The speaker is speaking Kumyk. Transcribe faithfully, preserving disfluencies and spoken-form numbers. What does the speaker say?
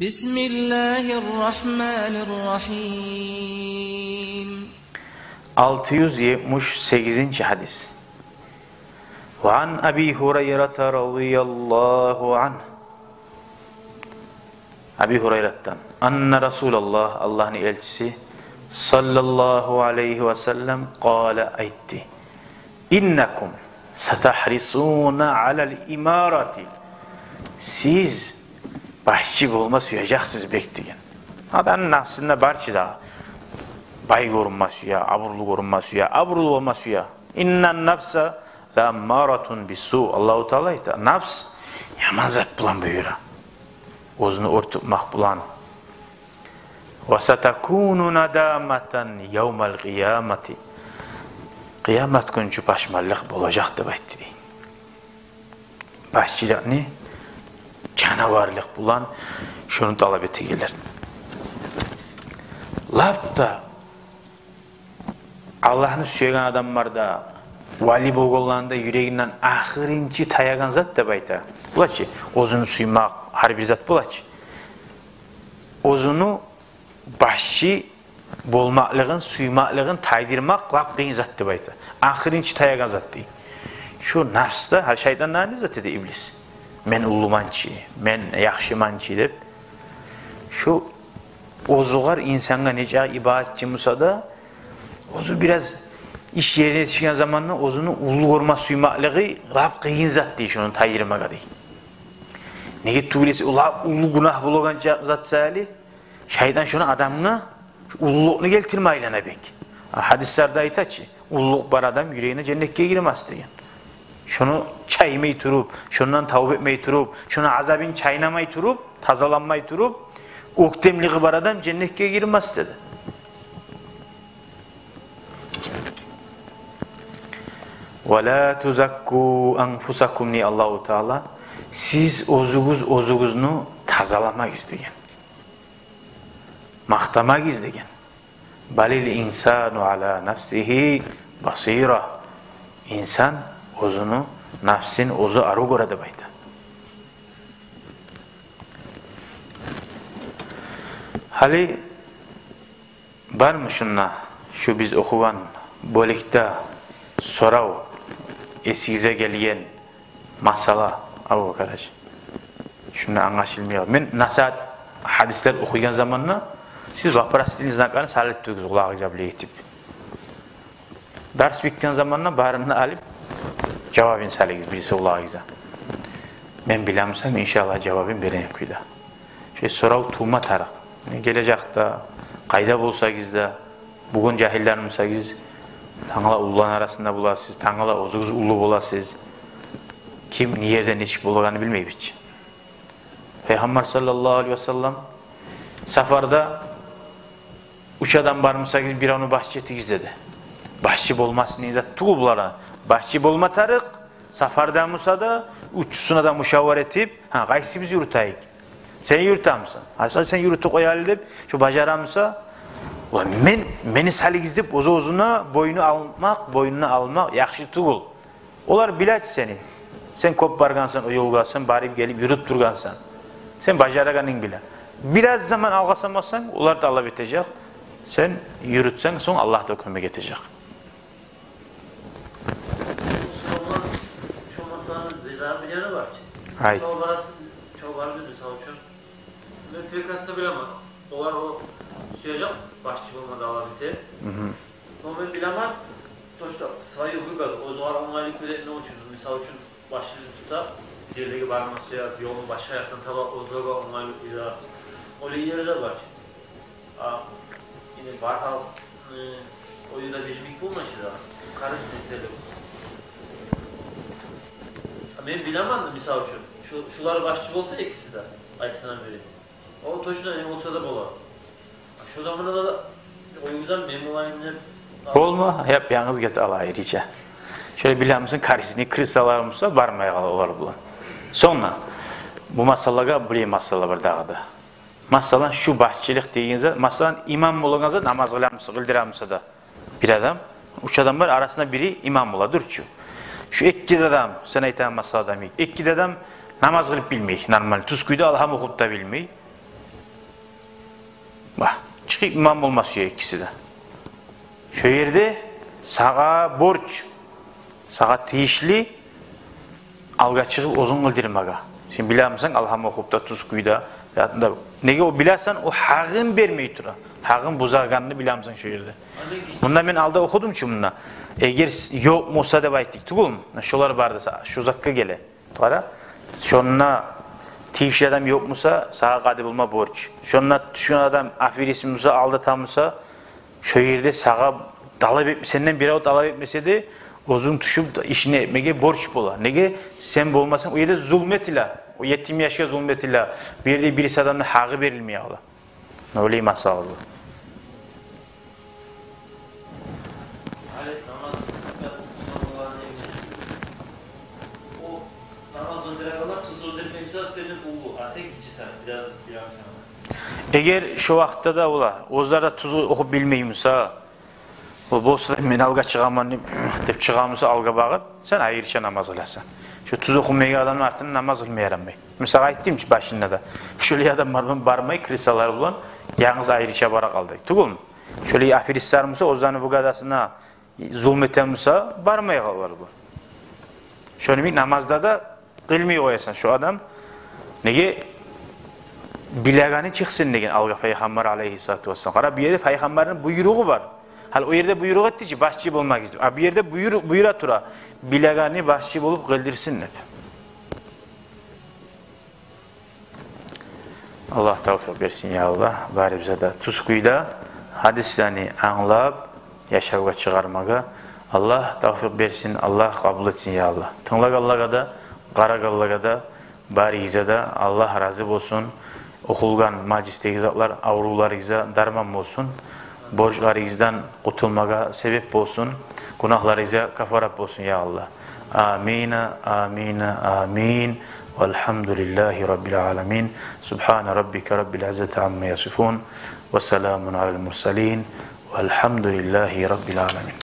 بسم الله الرحمن الرحيم. Алты юз етмиш сегизинчи гьадис. وعن أبي هريرة رضي الله عنه. Аби Гьурайратдан. أن رسول الله, Аллагьны элчиси, صلى الله عليه وسلم, قال, айтды: إنكم ستحرصون على الإمارة. Сиз башчы болма сюежексиз бек деген. Адамны напсында бар чы да, бай гёрюнме сюе, абурлу гёрюнме сюе, абурлу болма сюе. إن النفس لأمارة بالسوء. Аллагьу Таала айта, напс яман зат булан буюра. Оьзюню оьртютмек булан. وستكون ندامة يوم القيامة. Къыямат гюн чу пашманлыкъ болажакъ деп айтды дей. Башчылыкъны жанаварлыкъ булан шону талап этегенлер. Лап да Аллагьны сюеген адамлар да, вали болгъанланы да юрегинден ахырынчы таягъан зат деп айта. Бола чы, оьзюн сюймек, гьар бир зат бола чы. Оьзюню башчы болмакълыгъын, сюймеклигин тайдырмакъ лап къыйын зат деп айта. Ахырынчы таягъан зат дей. Шо напс да, гьали шайтан да не зат эди, иблис. Мен уллуман чы, мен яхшыман чы деп. Шо оьзюгер инсангъа нечакъы ибадатчы буса да, оьзю бираз иш ерине етишген заманда оьзюню уллу гёрме сюймеклиги лап къыйын зат дей, шону тайдырмагъа дей. Неге тюгюл эсе, о лап уллу гюнагь болагъан ча-, зат саялы, шайтан шону адамгъа, шо уллулукъну гелтирме айлана бек. А гьадислерде айта чы, уллулукъ бар адам юрегине женнетге гирмес деген. Шону чаймай туруп, шондан тавба этмей туруп, шону азабын чайнамай туруп, тазаланмай туруп, оьктемлиги бар адам женнетге гирмес деди. ولا تزكوا أنفسكم, не Аллагьу Таала, сиз оьзюгюз оьзюгюзню тазаламагъыз деген. Макътамагъыз деген. بل الإنسان على نفسه بصيرة. Инсан оьзюню напсын оьзю арив гёре деп айта. Гьали бармы шунда, шу биз охугъан бёлюкде сорав, эсигизге гелген масъала, Абубакар гьажи? Шунда англашылмай. Мен насигьат, гьадислер охуйгъан заманда сиз вопросный знакланы салып туругъуз къулагъыгъызгъа булай этип. Дарс битген заманда барын да алып, жавабын салыгъыз бириси къулагъыгъызгъа. Мен биле бусам, иншаллагь, жавабын берейим кюйде. Шо сорав тувма тарыкъ. Гележекде къайда болсагъыз да, бугюн жагьиллер бусагъыз, тангала уллуланы арасында боласыз, тангала оьзюгюз уллу боласыз. Ким не ерде нечик болагъанны билмейбиз чи. Пайхаммар саллаллагьу алайгьи васаллам сапарда уьч адам бар бусагъыз, биревню башчы этигиз деди. Башчы болмасын деген зат тюгюл булар. Башчы болма тарыкъ, сапарда буса да, уьчюсюне де мушавара этип, гьа, къайсыбыз юрютейик? Сен юрютемисен? Гьасан, сен юрютюп къоялы деп, шо бажарамуса, ва мен, мени салыгъыз деп, оьз-оьзюне бойну алмакъ, бойнуна алмакъ яхшы тюгюл. Олар биле чи сени. Сен кёп баргъансан о ёлгъа, сен барып-гелип юрютюп тургъансан. Сен бажарагъанынг биле. Бираз заман алгъасамасанг, олар талап этежек. Сен юрютсенг, сонг Аллагь да кёмек этежек. Шо масъаланы бир дагъы билени бар чы. Айт. Шо барасыз, шо барып, мисал учун, мен прекрасно билемен. Олар о сюежек башчы болма талап эте. Мгм. Но мен билемен, то, что свою выгоду, оьзюне онгайлы кюйде этмек учун, мисал учун, башчылыкъ тута, бир ерге барма сюе, ёлну башгъа якъдан таба, оьзюне онгайлы кюйде. Олай ерлер бар чы. А, яни, бар халкъ, э, оюда бир йимик болмай чы да, корыстный цели. А мен билемен да, мисал учун, шу, шулар башчы болса экиси де, къайсындан бири, о точно не болса да болар. А шо заманда да оюгъуздан мен болайым деп. Болма, яп-янгыз гет, Аллагь айрыча. Шолай билемисен, корыстный крысалар буса, бармай къал олар булан. Сонг да, бу масъалагъа, булай масъала бар дагъы да. Масала, шу башчылыкъ деген зат, масала, имам болагъан зат, намаз къыламуса, къылдырамуса да, бир адам, уьч адам бар, арасында бири имам бола, дюр чю. Шу эки де адам, сен айтагъан масала адам, эки де адам намаз къылып билмей, нормально, тюз кюйде Алгьам охуп да билмей. Ба, чыгъып имам болма сюе экиси де. Шо ерде сагъа борч, сагъа тийишли алгъа чыгъып оьзюн къылдырмагъа. Сен билемисен, алгьам охуп да, тюз кюйде, ятында. Неге о билесен, о гьакъын бермей тура. Гьакъын бузагъанны билемисен шо ерде. Мунда мен алда охудум чу мунда. Эгер с-, ёкъ буса деп айтдыкъ тюгюлмю? Шолар барды, са-, шо затгъа геле. Къара, шонда тийишли адам ёкъ буса, сагъа къади болма борч. Шонда тюшген адам аферист буса, алдата буса, шо ерде сагъа талап эт-, сенден бирев талап этмесе де, оьзюнг тюшюп ишин этмеге борч бола. Неге? Сен болмасанг, о ерде зулму этиле. О етим яшгъа зулму этиле. Бу ерде бириси адамны гьакъы берилмей къала. Олай масъала бу. Гьали намаз къылмагъа болгъан эми. О намаз къылдырагъанлар тюз къылдырмай буса, сенден уллу, а сен гиччисен, бираз, бираз сен. Эгер шо вакътиде де олар оьзлер де тюз охуп билмей буса, о болса да мен алгъа чыгъаман деп, деп чыгъа буса алгъа багъып, сен айрыча намаз къыласан. Шо тюз охумайгъан адамны артындан намаз къылма ярамай. Мен сагъа айтдым чы башында да. Шолай адамлар булан бармай, крысалар булан янгыз айрыча бара къалды. Тюгюлмю? Шолай аферистлер буса, оьзлени бу къадасына зулму этеген буса, бармай къалалар бу. Шону йимик намазда да къылмай къоясан шо адам. Неге? Билегени чыкъсын деген алгъа Пайхаммар алайгьиссалату вассалам. Къара, бу ерде Пайхаммарны буйругъу бар. Гьали о ерде буйрукъ этди чи, башчы болмагъыз деп. А бу ерде буйрукъ, буюра тура. Билегени башчы болуп къылдырсын деп. Аллагь тавфикъ берсин, я Аллагь, барыбызгъа да тюз кюйде гьадислени англап, яшавгъа чыгъармагъа Аллагь тавфикъ берсин, Аллагь къабул этсин, я Аллагь. Тынглагъанлагъа да, къарагъанлагъа да, барыгъызгъа да Аллагь рази болсун. Охулгъан мажлисдеги затлар аврувларыгъызгъа дарман болсун. Борчларыгъыздан къутулмагъа себеп болсун. Гюнагьларыгъызгъа кафарат болсун, я Аллагь. Амин, амин, амин. Валгьамдулиллагьи раббил аламин. Субгьана раббика раббил иззати амма ясифун. Ва саламун алал мурсалин. Валгьамдулиллагьи раббил аламин.